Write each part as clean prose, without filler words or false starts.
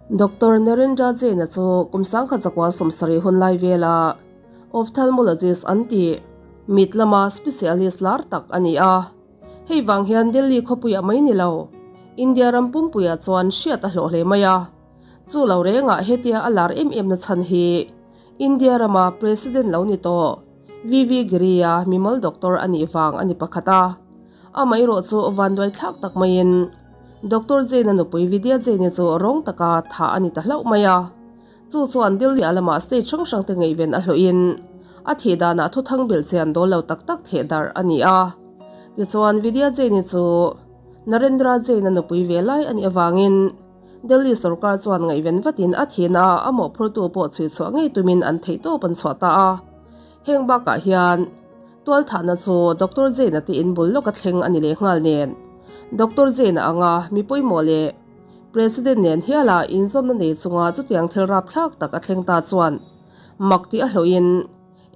Doctor Narendra Jain-a chu kum 1970 hun lai vela ophthalmologist an tih mit lama specialist lar tak a ni a. Hei vang hian Delhi khawpuiah mai ni lo, India ram pumpuiah chuan hriat a hlawh hle mai a. Chu lo rengah hetia a lar em em na chhan hi India rama President lo ni tawh VV Giri-a mimal doctor a nih vang a ni pakhat a. Amaherawh chu vanduai thlak tak maiin Doctor Jain-a nupui Vidya Jain-i chu rawng taka thah a ni ta hlauh mai a. Chu chuan Delhi-a lama state hrang hrangte ngaihven a hlawhin a thih danah thuthang belh chian dawl lo tak tak theh darh a ni a. Tichuan Vidya Jain-i chu Narendra Jain-a nupui ve lai a nih avangin Delhi sorkar chuan ngaihven vatin a thihna ah a mawhphurtu pawh chhui chhuah ngei tumin an theihtawp an chhuah ta a. Heng bakah hian tualthahna chu Doctor Jain-a te in bul lawka thleng a ni leh nghal nen. Doctor Jain-a anga mi pawimawh leh President nen hiala inzawmna nei chunga chutiang thil rapthlak tak a thleng ta chuan mak tih a hlawhin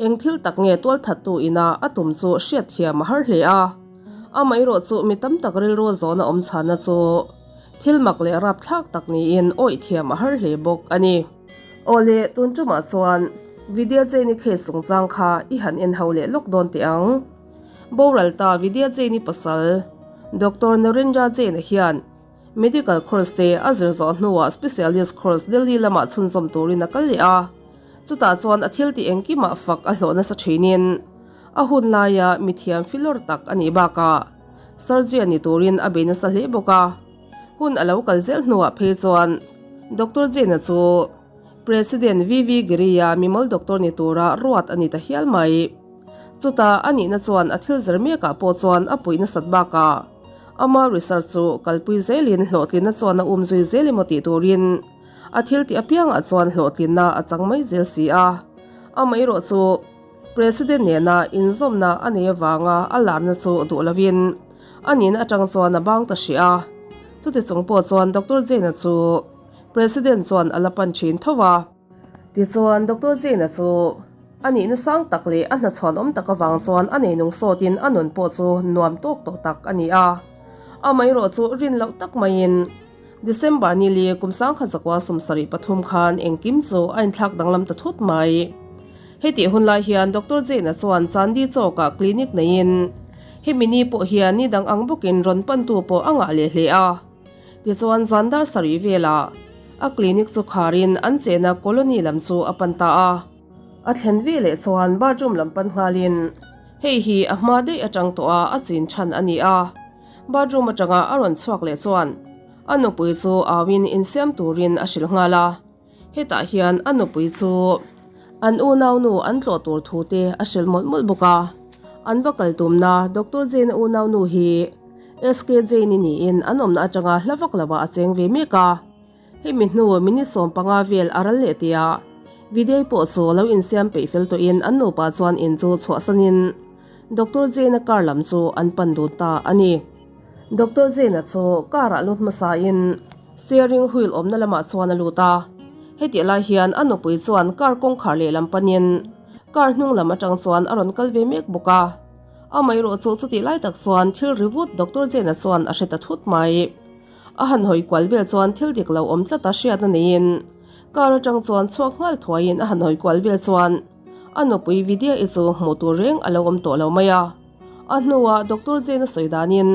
eng thil tak nge tualthattu ina a tum chu hriatthiam a har hle a. Amaherawh chu mi tam tak rilru zawna awm chhanna chu thil mak leh rapthlak tak niin awih thiam a har hle bawk a ni. Awle, tun tumah chuan Vidya Jain-i case chungchang kha i han en ho leh lawk dawn teh ang. Boral ta Vidya Jain-i pasal Doctor Narendra Jain-a hian Medical course te a zir zawh hnuah specialist course Delhi lamah chhunzawm turin a kal leh a. Chutah chuan a thil tih engkimah fak a hlawh nasa thinin a hun laia mithiam filawr tak a nih bakah surgeon ni turin a bei nasa hle bawk a. Hun a lo kal zel hnuah phei chuan Doctor Jain-a chu President VV Giri-a mimal doctor ni tura ruat a ni ta hial mai. Chutah a nihna chuan a thil zir mekah pawh chuan a puih nasat bakah Ama research chu kalpui zelin hlawhtlinna chuan a um zui zel emaw tih turin a thil tih apiangah chuan hlawhtlinna a chang mai zel si a. Amaherawh chu President nena inzawmna a nei avanga a larna chu duh lovin a nihna atang chuan a bang ta hrih a. Chuti chung pawh chuan Doctor Jane-a chu President chuan a la pan thin tho a. Tichuan, Doctor Jane-a chu a nihna sang tak leh a hnachhuan awm tak avang chuan a neinung sawtin a nun pawh chu nuam tawk tawh tak a ni a. Amaherawh chu rin loh tak maiin December ni li kum 1973 khan engkim chu a inthlak danglam ta thut mai. Hetih hun lai hian Doctor Jane-a chuan Chandi Chowk-ah clinic neiin hemi ni pawh hian ni dang ang bawkin rawn pantu pawh a ngah leh hle a. Tichuan zan dar sarih velah a clinic chu kharin an chehna colony lam chu a pan ta a. A thlen ve leh chuan bathroom lam pan nghalin hei hi a hma daih atang tawh a a chin than a ni a. Bathroom atanga a rawn chhuak leh chuan a nupui chu auin insiam turin a hrilh nghal a. Hetah hian a nupui chu an unaunu an tlawh tur thu te a hrilh mawlh mawlh bawk a. An va kal tumna Doctor Jane-a unaunu hi SK Jane-i niin an awmna atanga hla vak lovah a cheng ve mek a. Hemi hnu minute 15 vel a ral leh tia Videy pawh chu lo insiam peih fel tawhin an nupa chuan in chu chhuahsanin Doctor Jane-a car lam chu an pan dun ta a ni. Doctor Jane-a chu car-ah lut hmasain Steering wheel awmna lamah chuan a lut a, hetih lai hian a nupui chuan car kawngkhar lehlam panin car hnung lam atang chuan a rawn kal ve mek bawk a. Amaherawh chu chutih lai tak chuan thil ri vut Doctor Jane-a chuan a hre ta thut mai. A han hawi kual vel chuan thil dik lo awm tlata hriatna neiin car atang chuan chhuak nghal thuaiin a han hawi kual vel chuan a nupui Vidya-i chu hmuh tur reng a lo awm tawh lo mai a. A hnuah Doctor Jane-a sawi danin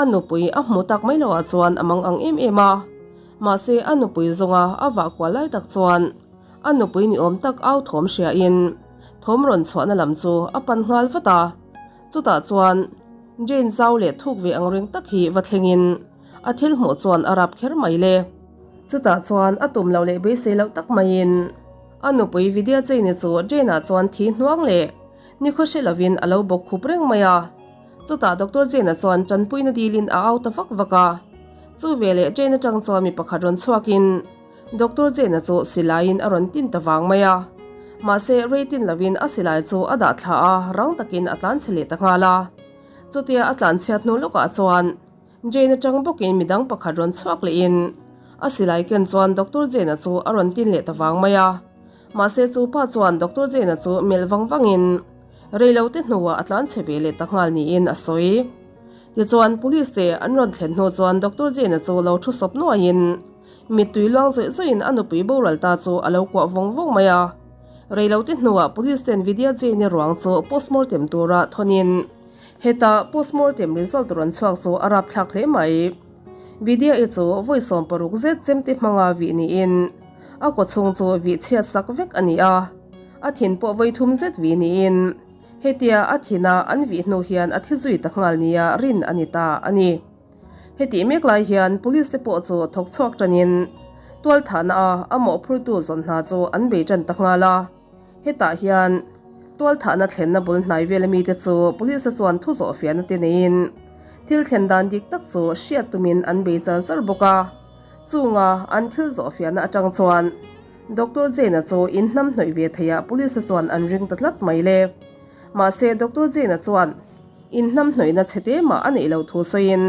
A nupui a hmu tak mai loah chuan a mang ang em em a. Mahse a nupui zawnga a vah kual lai tak chuan a nupui ni awm tak au thawm hriain thawm rawn chhuahna lam chu a pan nghal vat a. Chutah chuan Jane zau leh thuk ve ang reng tak hi va thlengin a thil hmuh chuan a rap kher mai le. Chutah chuan a tum loh leh beisei loh tak maiin a nupui Vidya Jane-i chu Jane-ah chuan thi hnuang leh nikhaw hre lovin a lo bawk khup reng mai a. Chutah Doctor Jane-a chuan tanpuina dilin a au ta vak vak a. Chu veleh train atang chuan mi pakhat rawn chhuakin Doctor Jane-a chu silaiin a rawn tin ta vang mai a. Mahse rei tin lovin a silai chu a dah thla a, rang takin a tlanchhe leh ta nghal a. Chutia a tlanchhiat hnu lawkah chuan Jane atang bawkin midang pakhat rawn chhuak lehin a silai ken chuan Doctor Jane-a chu a rawn tin leh ta vang mai a. Mahse chu pa chuan Doctor Jane-a chu melh vang vangin Reilote hnuah a tlanchhe ve leh ta nghal niin a sawi. Tichuan, Police te an rawn thlen hnu chuan Doctor Jane-a chu lo thu sawp nuaiin Mittui luang zawih zawihin a nupui boral ta chu a lo kuah vawng vawng mai a. Reilote hnuah Police ten Vidya Jain-i ruang chu postmortem tura thawnin heta postmortem result rawn chhuak chu a rapthlak hle mai. Vidya-i chu vawi 16 zet chemte hmanga vih niin a kawchhung chu vih chhiat sak vek a ni a, a thin pawh vawi thum zet vih niin hetia a thina an vih hnu hian a thi zui ta nghal nia rin a ni ta a ni. Hetih mek lai hian Police te pawh chu thawk chhuak tanin tualthahna a a mawhphurtu zawn hna chu an bei tan ta nghal a. Hetah hian tualthahna thlenna bul hnai vel ami te chu Police chuan thu zawh fiahna te neiin thil thlen dan dik tak chu hriat tumin an bei char char bawk a. Chunga an thil zawh fiahna atang chuan Doctor Jane-a chu inhnam hnawih ve theiah Police chuan an ring ta tlat mai le. Mahse Doctor Jane-a chuan Inhnam hnawihna chhe te mah a neih loh thu sawiin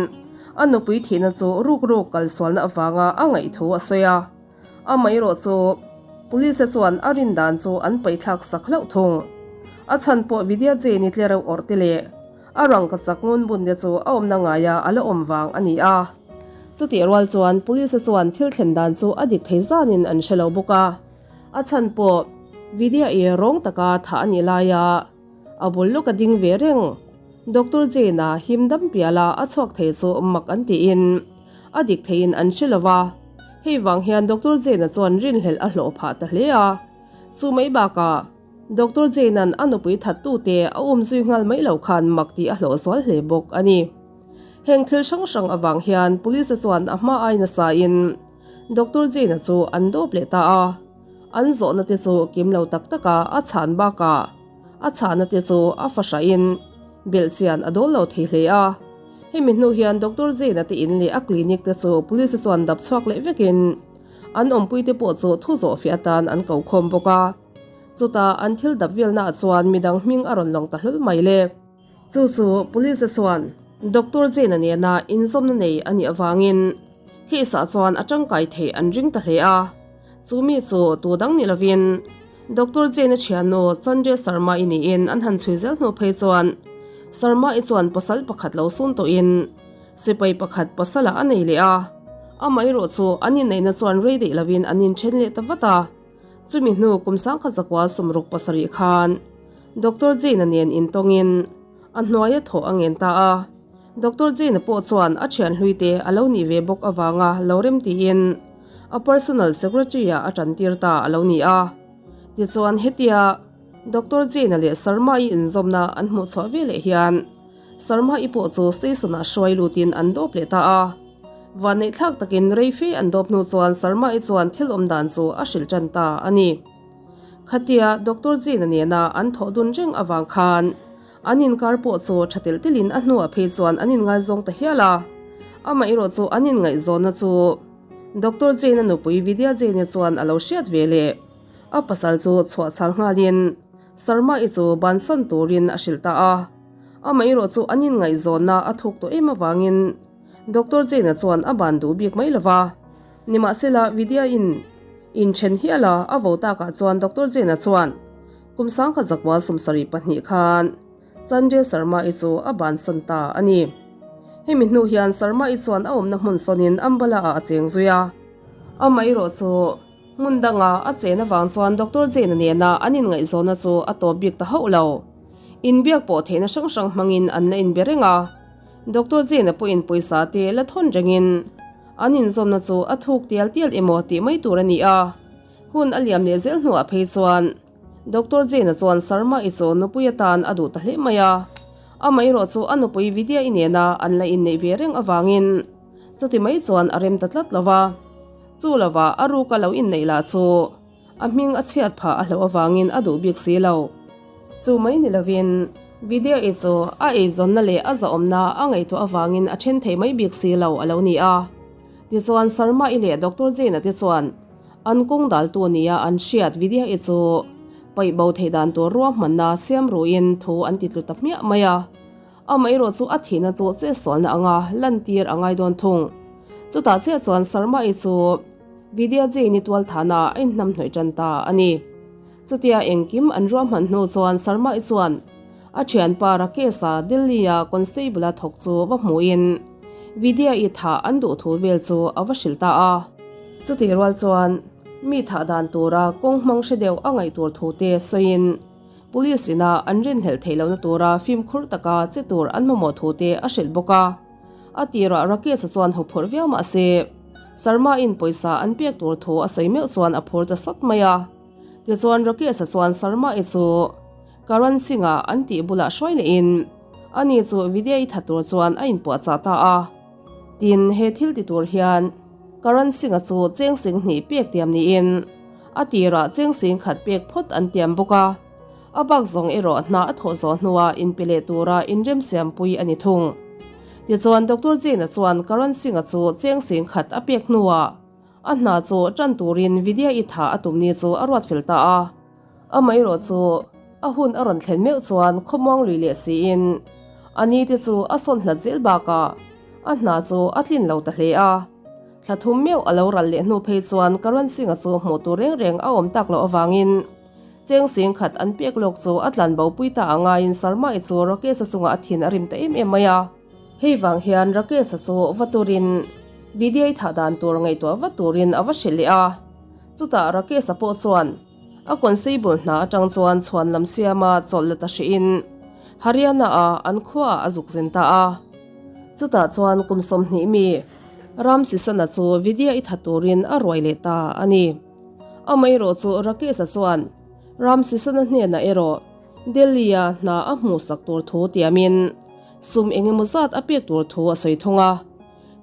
a nupui thihna chu ruk ruk kal sualna avanga a ngaih thu a sawi a. Amaherawh chu Police chuan a rin dan chu an paihthlak sak hlauh thung. A chhan pawh Vidya Jain-i tle reuh awrh te leh a rangka chak ngun bun te chu a awmna ngaia a la awm vang a ni a. Chutih rual chuan Police chuan thil thlen dan chu a dik thei zanin an hre lo bawk a. A chhan pawh Vidya-i rawng taka thah a nih laia A bul lawk a ding ve reng. Doctor Jane-a him dam piala a chhuak thei chu mak an tiin a dik theiin an hre lo va. Hei vang hian Doctor Jane-a chuan rinhlelh a hlawh phah ta hle a. Chu mai bakah Doctor Jane-a'n a nupui thattute a um zui nghal mai lo khan mak tih a hlawh zual hle bawk a ni. Heng thil hrang hrang avang hian Police-a chuan a hma ai nasain Doctor Jane-a chu an dawp leh ta a. An zawhna te chu kim lo tak taka a chhan bakah a chhahna te chu a fahrahin belhchian a dawl lo thei hle a. Hemi hnu hian Doctor Jane-a te in leh a clinic te chu police chuan dap chhuak leh vekin an awmpui te pawh chu thu zawh fiah atan an ko khawm bawk a. Chutah an thil dap velnaah chuan midang hming a rawn lang ta hlawl mai le. Chu chu police chuan Doctor Jane-a nena inzawmna nei a nih avangin case ah chuan a tangkai theih an ring ta hle a. Chu mi chu tu dang ni lovin Doctor Jane-a thiannu Chandra Sharma-i niin an han chhui zel hnu phei chuan Sharma-i chuan pasal pakhat lo sun tawhin sipai pakhat pasalah a nei leh a. Amaherawh chu an inneihna chuan rei daih lovin an inthen leh ta vat a. Chumi hnu kum sangkhat zakua 67 khan Doctor Jane-a nen intawngin a hnuaia thawh a ngen ta a. Doctor Jane-a pawh chuan a thian hluite a lo nih ve bawk avanga lo rem tiin a personal secretary-ah a tantir ta a lo ni a. Tichuan hetia Doctor Jane-a leh Sharma-i inzawmna an hmuh chhuah veleh hian Sharma-i pawh chu station-ah hruai lutin an dawp leh ta a. Vanneihthlak takin rei fe an dawp hnu chuan Sharma-i chuan thil awm dan chu a hrilh tan ta a ni. Khatia Doctor Jane-a nena an thawh dun reng avang khan an inkar pawh chu tha telh telhin a hnuah phei chuan an inngaizawng ta hial a. Amaherawh chu an inngaihzawnna chu Doctor Jane-a nupui Vidya Jane-i chuan a lo hriat ve leh. A pasal chu chhuah chhal nghalin Sharma-i chu bansan turin a hrilh ta a. Amaherawh chu an inngaihzawnna a thuk tawh em avangin Doctor Jane-a chuan a ban duh bik mai lova. Nimahsela, Vidya-in inthen hial a, a vo takah chuan Doctor Jane-a chuan kum 1972 khan Chandra Sharma-i chu a bansan ta a ni. Hemi hnu hian Sharma-i chuan a awmna hmun sawnin Ambala-ah a cheng zui a. Amaherawh chu hmun danga a chen avang chuan Doctor Jane-a nena an inngaihzawnna chu a tawp bik ta hauh lo. Inbiak pawh theihna hrang hrang hmangin an la inbe reng a. Doctor Jane-a pawhin pawisa te la thawn rengin An inzawmna chu a thuk tial tial emaw tih mai tur a ni a, hun a liam leh zel hnuah phei chuan Doctor Jane-a chuan Sharma-i chu nupui atan a duh ta hle mai a. Amaherawh chu a nupui Vidya-i nena an la inneih ve reng avangin chuti mai chuan a rem ta tlat lo va. Chu lovah a ruka lo inneih lah chu A hming a chhiat phah a hlauh avangin a duh bik si lo. Chu mai ni lovin, Vidya-i chu a eizawnna leh a zahawmna a ngaihtuah avangin a then thei mai bik si lo a lo ni a. Tichuan, Sharma-i leh Doctor Jane-a te chuan an kawng daltu nia an hriat Vidya-i chu paih bo theih dan tur ruahmanna siam ruin thu an ti tlu ta hmiah mai a. Amaherawh chu a thihna chu chetsualna anga lantir a ngai dawn thung. Chutah chiah chuan Sharma-i chu Vidya Jain-i tualthana a inhnam hnawih tan ta a ni. Chutia engkim an ruahman hnu chuan Sharma-i chuan a thianpa Rakesh-a Delhi-a constable-a thawk chu va hmuhin Vidya-i thah an duh thu vel chu a va hrilh ta a. Chutih rual chuan mi thah dan tura kawng hmang hre deuh a ngaih tur thu te sawiin Police ina an rinhlelh theih lohna tura fimkhur taka che tur an mamawh thu te a hrilh bawk a. A tirah Rakesh-a chuan huphurh viau mah se, Sharma-in pawisa an pek tur thu a sawi meuh chuan a phur ta sawt mai a. Tichuan Rakesh-a chuan Sharma-i chu Karan Singh-a an tih bulah hruai lehin ani chu Vidya-i tha tur chuan a inpuahchah ta a. Tin, he thil ti tur hian Karan Singh-a chu cheng sing hnih pek tiam niin a tirah cheng sing khat pek phawt an tiam bawk a. A bak zawng erawh hna a thawh zawh hnuah inpe leh tura inremsiampui a ni thung. Tichuan Doctor Jane-a chuan Karan Singh-a chu cheng sing khat a pek hnuah a hna chu tan turin Vidya-i tha a tum ni chu a ruat fel ta a. Amaherawh chu a hun a rawn thlen meuh chuan khawmuang lui leh siin a ni te chu a sawn hlat zel bakah a hna chu a tlin lo ta hle a. Thla thum meuh a lo ral leh hnu phei chuan Karan Singh-a chu hmuh tur reng reng a awm tak loh avangin Cheng sing khat an pek lawk chu a tlan bo pui ta a ngaiin Sarma-i chu Rakesh-a chungah a thin a rim ta em em mai a. Hei vang hian Rakesh-a chu va turin Vidya-i thah dan tur ngaihtuah vat turin a va hrilh leh a. Chutah Rakesh-a pawh chuan a constable hna atang chuan chhuan lam siama chawlh la ta hrihin Haryana-a an khuaah a zuk zin ta a. Chutah chuan kum 20 mi Ram Sisana chu Vidya-i tha turin a ruai leh ta a ni. Amaherawh chu Rakesh-a chuan Ramsisana hnenah erawh Delhi-a hna a hmuhsak tur thu tiamin sum eng emaw zat a pek tur thu a sawi thung a.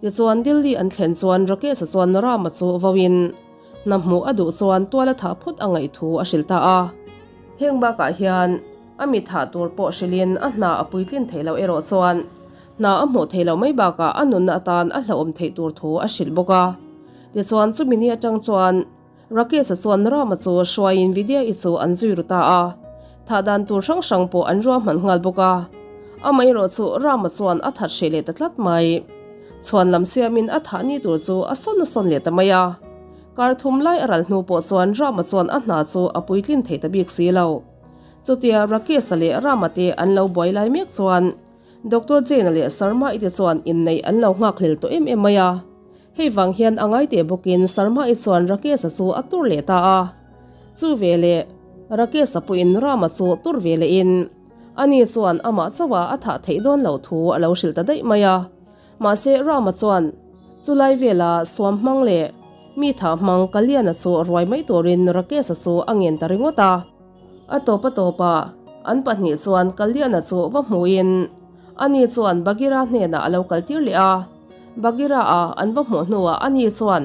Tichuan Delhi an thlen chuan Rakesh-a chuan Rama chu vauin hna hmuh a duh chuan tual a thah phawt a ngaih thu a hrilh ta a. Heng bakah hian a mi thah tur pawh hrilhin a hna a puitlin theih loh erawh chuan hna a hmuh theih loh mai bakah a nunna atan a hlauhawm theih tur thu a hrilh bawk a. Tichuan chumi ni atang chuan Rakesh-a chuan Rama chu hruaiin Vidya-i chu an zui ru ta a, thah dan tur hrang hrang pawh an ruahman nghal bawk a. Amaherawh chu Rama chuan a that hreh leh ta tlat mai. Chhuan lam siamin a thah ni tur chu a sawn a sawn leh ta mai a. Kar thum lai a ral hnu pawh chuan Rama chuan a hna chu a puitlin thei ta bik si lo. Chutia Rakesh-a leh Rama te an lo buai lai mek chuan Doctor Jane-a leh Sharma-i te chuan inneih an lo nghakhlel tawh em em mai a. Hei vang hian a ngai teh bawkin Sharma-i chuan Rakesh-a chu a tur leh ta a. Chu veleh Rakesh-a pawhin Rama chu tur ve lehin ani chuan amah chauha a thah theih dawn loh thu a lo hrilh ta daih mai a. Mahse Rama chuan chulai vela suam hmang leh mi thah hmang Kalyan-a chu ruai mai turin Rakesh-a chu a ngen ta ringawt a. A tawp a tawpah an pahnih chuan Kalyan-a chu va hmuhin ani chuan Bagheera hnenah a lo kaltir leh a. Bagheera-a an va hmuh hnuah ani chuan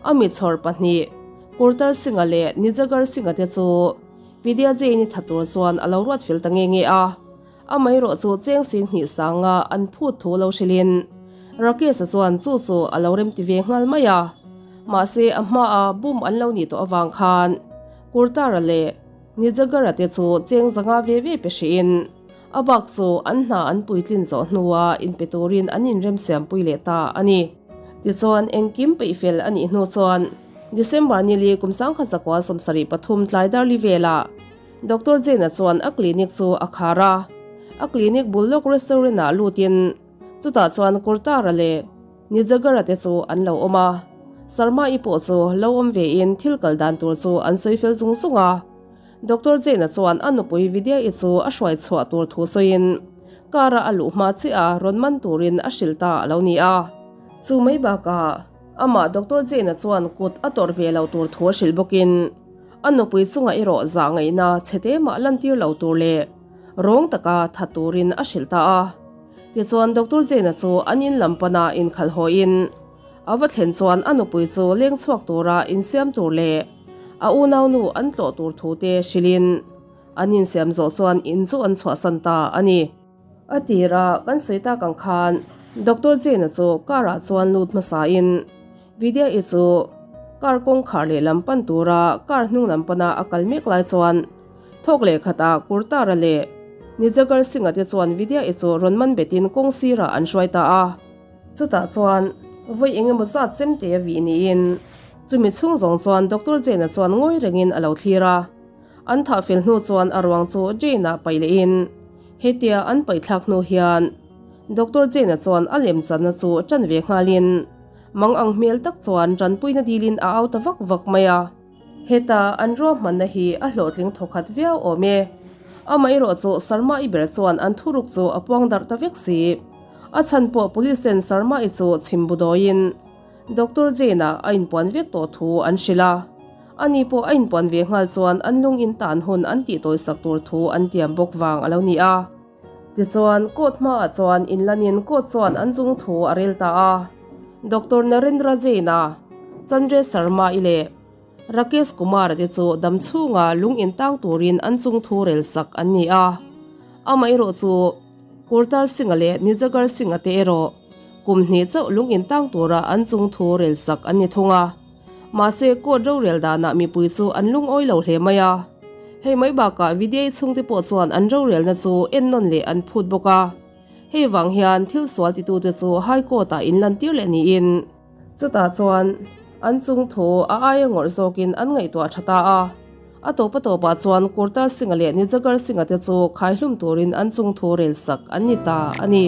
a mi chhawr pahnih Kurtar Singh-a leh Nijagar Singh-a te chu Vidya Jain-i tha tur chuan a lo ruat fel ta nge nge a. Amaherawh chu cheng sing hnih sanga an phut thu lo hrilhin Rakesh-a chuan chu chu a lo remti ve nghal mai a. Mahse a hmaa bum an lo nih tawh avang khan Kurtar-a leh Nijagar-a te chu cheng zanga ve ve pe hrihin A bak chu an hna an puitlin zawh hnua inpe turin an inremsiampui leh ta a ni. Tichuan, engkim peihfel a nih hnu chuan December nili kum 1973 tlai darli velah Doctor Jane-a chuan a clinic chu a khar a. A clinic bul lawk restaurant-ah lutin chutah chuan Kurtara leh Nijagara te chu an lo awm a. Sharma-i pawh chu lo awm vein thil kal dan tur chu an sawi fel zung zung a. Doctor Jane-a chuan a nupui Vidya-i chu a hruai chhuah tur thu sawiin car-a a luh hma chiah a rawn man turin a hrilh ta a lo ni a. Chu mai bakah amah Doctor Jane-a chuan kut a tawrh ve lo tur thu a hrilh bawkin a nupui chungah erawh zah ngaihna chhete mah lantir lo tur leh rawng taka that turin a hrilh ta a. Tichuan Doctor Jane-a chu an in lam pana inkhalh hawiin a va thlen chuan a nupui chu leng chhuak tura insiam tur leh A unaunu an tlawh tur thu te hrilhin an insiam zawh chuan in chu an chhuahsan ta a ni. A tira kan sawi tak ang khan Doctor Jane-a chu car-ah chuan lut hmasain Vidya-i chu car kawngkhar lehlam pan tura car hnung lam pana a kal mek lai chuan thawk leh khatah Kurtara leh Nijagar Singh-a te chuan Vidya-i chu rawn man betin kawng sirah an hruai ta a. Chutah chuan vawi eng emaw zat chemte a vih niin chumi chhung zawng chuan Doctor Jane-a chuan ngawi rengin a lo thlir a. An thah fel hnu chuan a ruang chu Jane-ah paih lehin hetia an paih thlak hnu hian Doctor Jane-a chuan a lemchanna chu tan ve nghalin. Mang ang hmel tak chuan tanpuina dilin a au ta vak vak mai a. Heta an ruahmanna hi a hlawhtling thawkhat viau awm e. Amaherawh chu Sarma-i ber chuan an thuruk chu a puang darh ta vek si. A chhan pawh police ten Sarma-i chu chhim bu dawiin Doctor Jane-a a inpuan vek tawh thu an hrilh a. Ani pawh a inpuan ve nghal chuan an lung in tan hun an tih tawisak tur thu an tiam bawk vang a lo ni a. Tichuan, court hmaah chuan inlanin court chuan an chung thu a rel ta a. Doctor Narendra Jain-a, Chandre Sharma-i leh Rakesh Kumar-a te chu dam chhunga lung intang turin an chung thu rel sak an ni a. Amaherawh chu Kurtar Singh-a leh Nijagar Singh-a te erawh kum hnih chauh lung intang tura an chung thu rel sak an ni thung a. Mahse, court rorel danah mipui chu an lungawi lo hle mai a. Hei mai bakah Vidya-i chhungte pawh chuan an rorelna chu ennawn leh an phut bawk a. Hei vang hian thil sual titute chu High Court-ah inlantir leh niin chutah chuan an chung thu a aia ngawrh zawkin an ngaihtuah tha ta a. A tawp a tawpah chuan Kurtar Singh-a leh Nijagar Singh-a te chu khaihlum turin an chung thu rel sak an ni ta a ni.